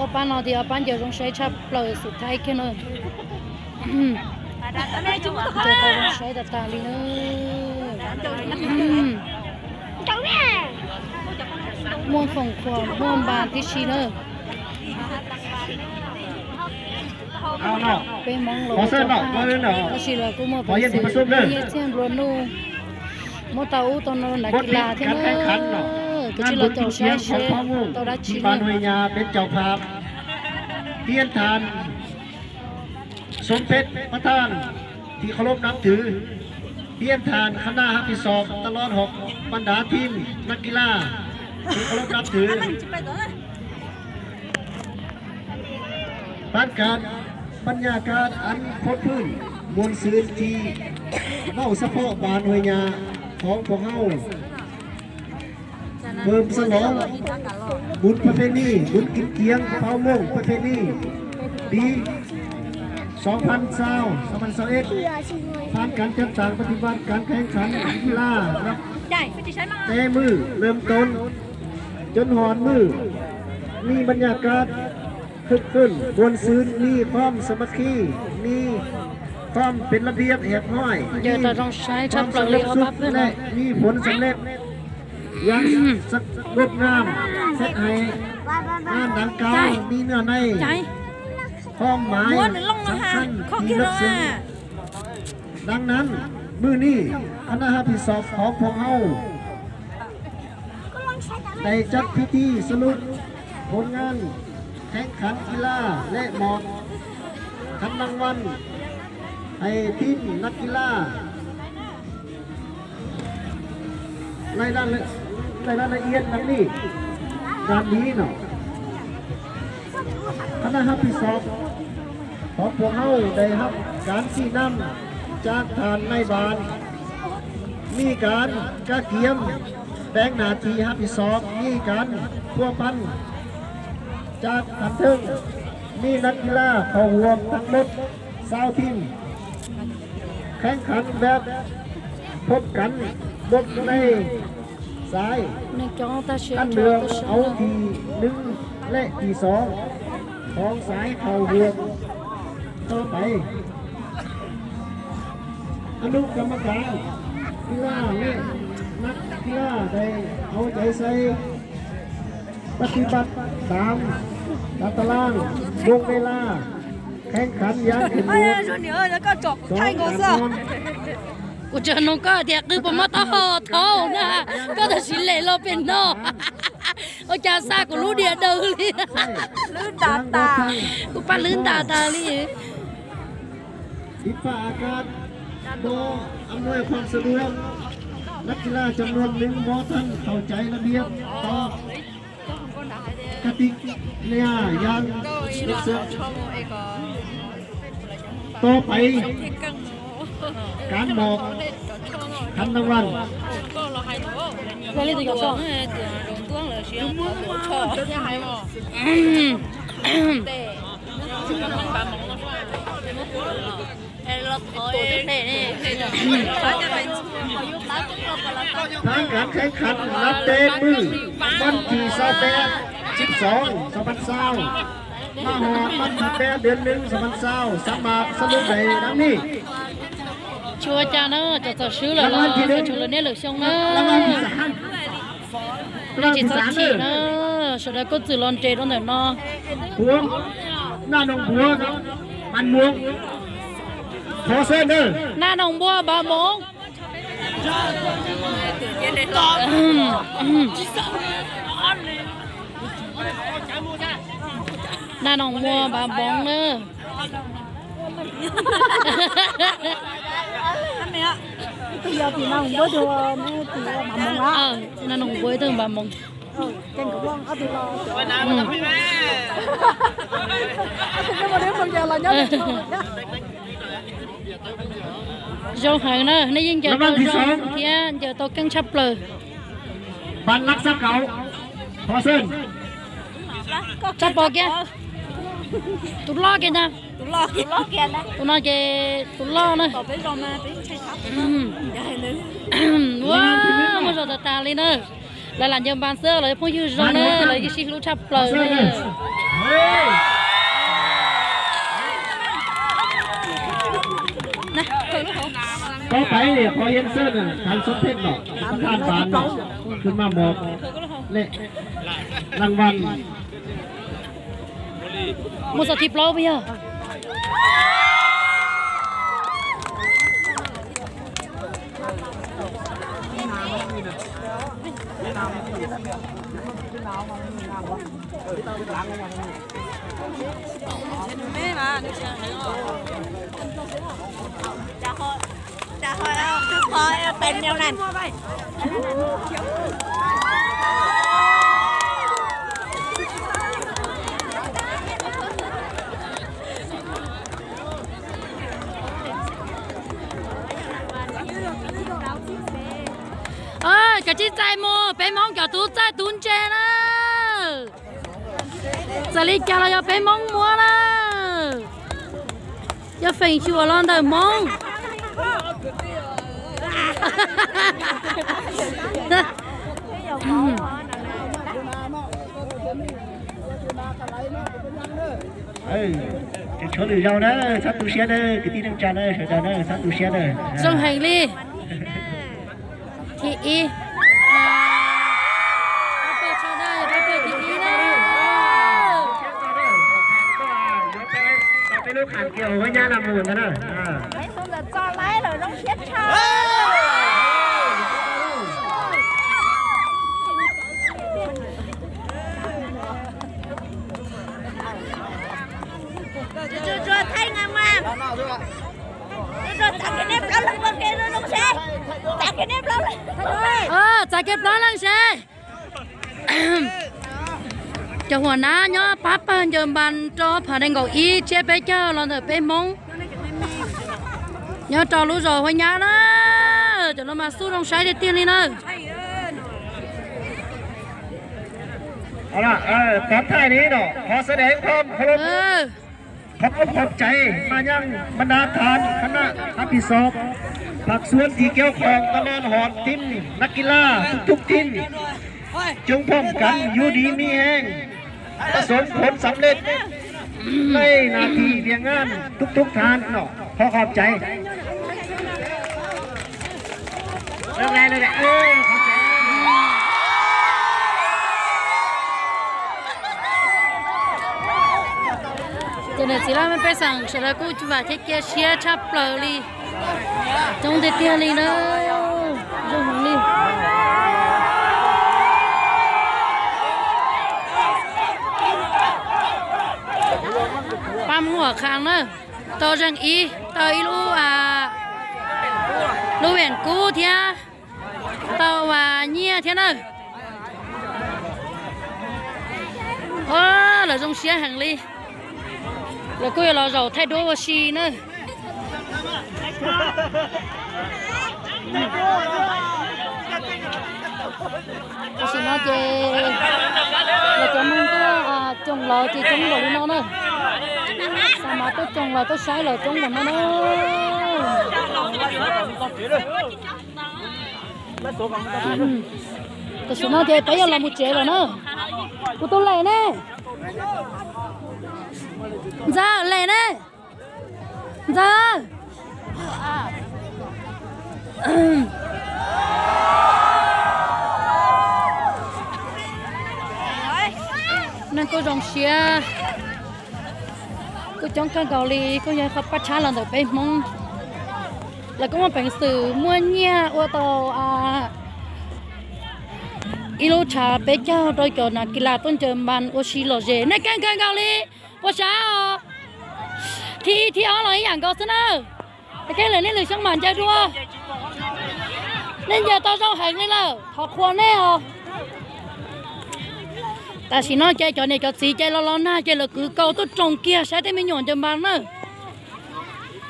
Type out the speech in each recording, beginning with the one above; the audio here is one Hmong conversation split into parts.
Ob pab no thiab ob pab ncaws zoo saib tshaj plaws xus thaib kiag na. Ncaws tau zoo saib tas tas li na. Muaj foom khuas muaj npas tib si na. Peb Hmoob los ua tau pab, tab sis los kuj muaj peev xwm nyiaj txiag nplua nuj, muab tau ub tau no nram kis las thiab na. Kav tsij los caum saib seb tau dab tsi na. Ban huaj nyas peb caum pham, thiab thas sum peb pab thas, thi qhov lub nab thwv, thiab thas khab naj hab pis xom tas los hom pab nrad thim nab kis las, thi qhov lub nab thwv. Ban kab, ban nyas kab an phoj phwj muas xwm thi vauj xab phob ban huaj nyas khoov phuv hauj, npawm xab los, npun pab phem nij, npun kiv kiav, phau mooj pab phem nij, piv xov phan xau, xov phan xau eb, phan kab cab taag pab thi ban kab kheev khav laj, teb mwj lwm toos, cov hom mwj, nij ban nyas kab khwj khwj muas xwm nij khoom xab ma khij, nij khoom peb lab npiab hiab hoj, nij khoom xab lej xub lej, nij phoom xab lej, yaav sab ngub ngaam, txheb hais, ab nraav kau, nij nwj nai, khoom maiv, sab khaj, nij lab xwm. Dab nab, mwj nij, khab naj hab pis xom khoov phuv hauj, dais cab phib thij xab lub, phoos nyaab, kheev khav kis laj lej mom, khav naj vaj, hais thib nab kis laj, laj laj iab nab nij, nab nij no. Khab naj hab pis xom, khoov phuv hauj dais hab kaav txij nam, tsa thas naj vaj, nij kaav kab kiam, peeb nas thi hab pis xom, nij kaav puab pab, tsa thas theej, nij nab kis laj khoom huam thab mub, xaus thim, kheev khav nab, phob kav, muab nqe xaiv, khab nws aub thim nwb lej thim xov, khoov xaiv khoom huam, tau pais. Ab nub kam ma kav, kis laj lej, nab kis laj dais hauv caiv xaiv, pab thib pab taam, tav tas laaj, npoo nqe laj, kheev khav yaab kheev muab, xov kav muab. Kuv tsuas nug koj tias qw puas muaj taub hau thauj na, koj tam sim lem los pem no. Ua cas xa kuv lub diav daws li. Kuv pab lwb ntas tas li. Thib pab a kab, mob ab nuaj khoom xwb duab, nab kis laj cov nuam nwb mob thaj thaum caiv laj npiab tob, kab tib liaj yaab, tob pais, kaav mom, khav naj vaj. Thab kaav kheev khav nab teb mwj, pab thim xaus peb, tsib xoov, xaus pab xaus, maj hom pab thim peb, dwb nwb xaus pab xaus, xab mas xab lub dais dab nij. Tsis ua cas na, cov txaus swb lawm los tsuas lawv niaj lwm xyoo na. Nej tsis txhob chim na, sawv daws kuj txwm los nres rau ntawm no. Naj noog npua npam moov. Naj noog npua npam moov. Naj noog npua npam moov na. Naj noog npua ib tug npam moov. Zoo heev na, nej yeej ncaws tau zoo thiab ncaws tau keej tshaj plaws. Tshaj pom kiag. Tus loj kiag ntag. Tus no ces tus loj na. Ua, muaj zog tas tas li na. Lawv lam ncaws npas xwb, lawv phooj ywg zoo na, lawv yeej sib hlub tshaj plaws na. Có phải là Phó Yên Sơn à, Thắng Xuân Thịnh nọ, Thác Than Bán nọ, Khương Ma Mộc, lệ, Lăng Văn. Mus xov thib plaub puas yog? Kav tsij txais mus, peb Hmoob cov tub txawj tub ntse na. Txawm li cas los yog peb Hmoob muab na. Yog feem xyuam los ntawm Hmoob. Tshuav lwm zaus na, txhob tu siab na, kwv tij neej tsa na, sawv daws na, txhob tu siab na. Zoo heev li. Thib ib. Pab pawg sawv daws, pab pawg thib ib na. Peb lub qhas kiag hauv nyab na mus ntag na. Txav kev plaub leej seb. Cov huam nab nyob pab pawg ncaws npas rau phav nees nkaum ib tsiab peb caug los ntawm peb Hmoob nyob rau lub zos Huab Nyab na. Cov no mas xub zoo saib tiag tiag li na. Pov thaj ni no, qhov xav deev khom, khom khom caiv mas nyaj ma na than khab na khab pis xov, pham xuab tis kiaub khoom, ta no hom tim, nab kis laj, thub thim, coob phom kav, yuav dim mi heej, ta xoov khoom xam lej, lej nas thim viam naj, thub thub than no, qhov khom caiv. Ces niam txiv laj mej pej xeem sawv daws kuj vam thiab cia siab tshaj plaws li. Coob tiag tiag li na. Zoo heev li. Pab Hmoob Huam Kham na, tau zeej ib, tau ib lub, lub veem kub thiab, tau nyiaj thiab na. Lawv zoo siab heev li. Lawv kuj yuav los zaum thaij duab ua si na. Tam sim no ces lawv cov Hmoob tuaj coos lawv ces coob npaum li no na. Xa mas tuaj coos lawv tuaj saib lawv coob npaum no na. Tam sim no ces peb yuav los mus tsev lawm na. Kuv tus lem ne? Ntxawm, lem ne? Ntxawm. Neeg kuj zoo siab, kuj coob kawg nkaus li, kuj yog qhov paj tshab los ntawm peb Hmoob. Lawv kuj muaj peev xwm muaj nyiaj ua tau ib lub tshav peb caug rau cov nas kis las tuaj ncaws npas ua si lom zem, nej keej kawg nkaus li. Puas sab os? Thib ib thib ob los ib yam nkaus xwb na. Kev lwm nej lwm xyoo mam ncaws dua. Nej ncaws tau zoo heev li lawm, thov qhuas nej os. Tam sim no ces cov niam cov txiv ces los los nag ces lawv kwv kaus tuaj roos kiag saib tej me nyuam ncaws npas na.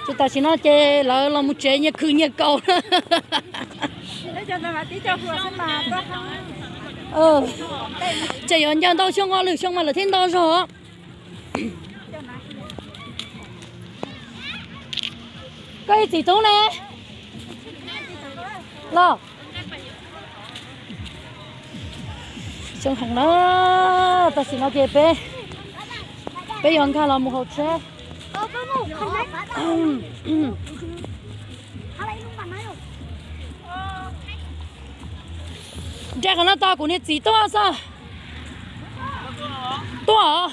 Ces tam sim no ces lawv los mus tsev nyias khwv nyias kaus. Ces yuav ncaws ntau xyoo os, lwm xyoo mas lawv thiaj nto zog. Koj ib txiv tub ne los. Zoo heev na, tam sim no ces peb, peb yuav nkag los mus hauv tsheb. Nrhiav qhov no tos kuv niag txiv tuaj xwb. Tuaj os.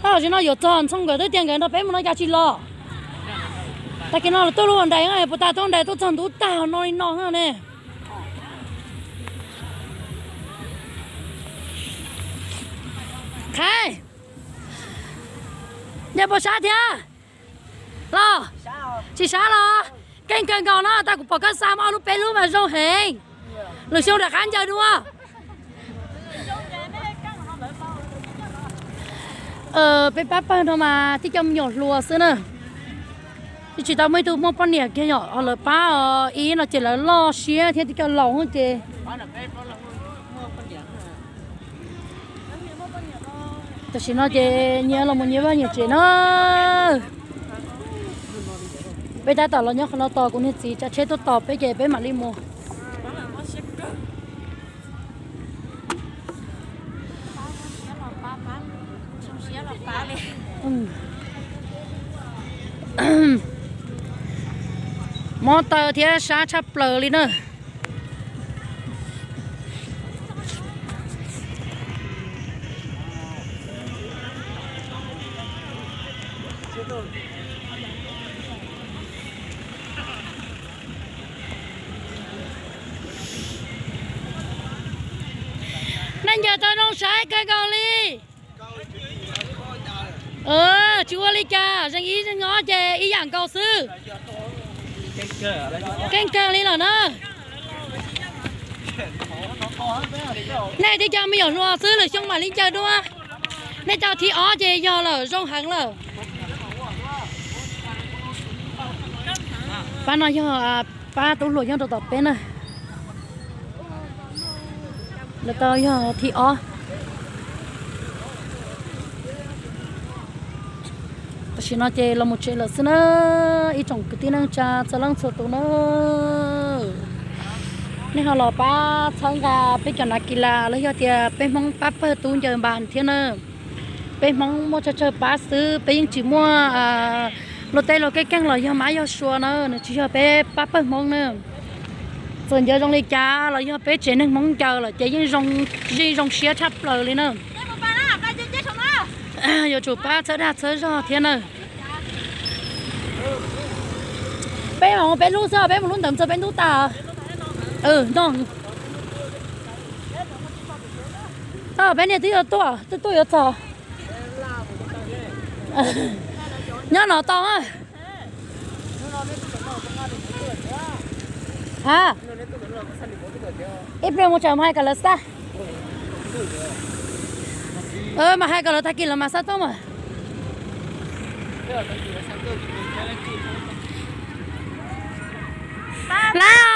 Tam sim no yuav txog Ntxhoo nkawd twb tias nkawd nrog peb mus no cas tsis los. Tag kis no lawv tuaj lub nrais, puas tas tuaj nrais tuaj txog ntub tag no li no ne. Qhai, ncaws puas sab thiab los? Tsis sab los? Keej kawg nkaus no, tag kuv pom koj xa ob lub peb lub mas zoo heev. Lwm xyoo rov qab ncaws dua. Peb pab pawg no mas tib co me nyuam hluas xwb na. Twb tsis tau muaj ib tug muaj poj niam kiag yom, lawv pab ib no ces lawv loj siab thiab tib co laus ces. Tam sim no ces nyias los mus nyias vaj nyias tsev na. Peb tab tom los nyob qhov no tos kuv niag txiv tsav tsheb tuaj tos peb ces peb mam li mus. Mob taw thiab sab tshaj plaws li na. Nej ncaws tau zoo saib kawg nkaus li. Tsis ua li cas, zeeg ib zeeg ob ces ib yam nkaus xwb. Keej kawg li lawm na. Nej tib co me nyuam hluas xwb, lwm xyoo mam li ncaws dua. Nej cov thib ob ces yog lawm, zoo heev lawm. Pab no yog pab tub hluas nyob rau tom peb na. Lawv tau yog thib ob. Tam sim no ces los mus tsev lawm xwb na, ib tsoom kwv tij neej tsa txhua leej txhua tus na. Nej ho los pab txhawb nqa peb cov nav kis las los yog tias peb Hmoob pab pawg tub ncaws npas thiab na. Peb Hmoob muaj tsawg tsawg pab xwb, peb yeej tsis muaj luag tej luag keej keej los yog mab yog sua na, nws tsis yog peb pab pawg Hmoob na. Txawm ncaws zoo li cas los yog peb tsev neeg Hmoob ncaws lawm ces yeej zoo, yeej zoo siab tshaj plaws li na. Yuav tsum pab txhawb dag txhawb zog thiab na. Peb mam mus peb lub xwb, peb mus lub ntawd txog peb ntub tas. No. Peb niag twb yuav tuaj, twb tuaj yuav txog. Nyob no tau. Ha, ib pliag mus tseem mus hais kom lawv xa. Mas hais kom lawv tag kis lawv mam xa tuaj mas. Lawm,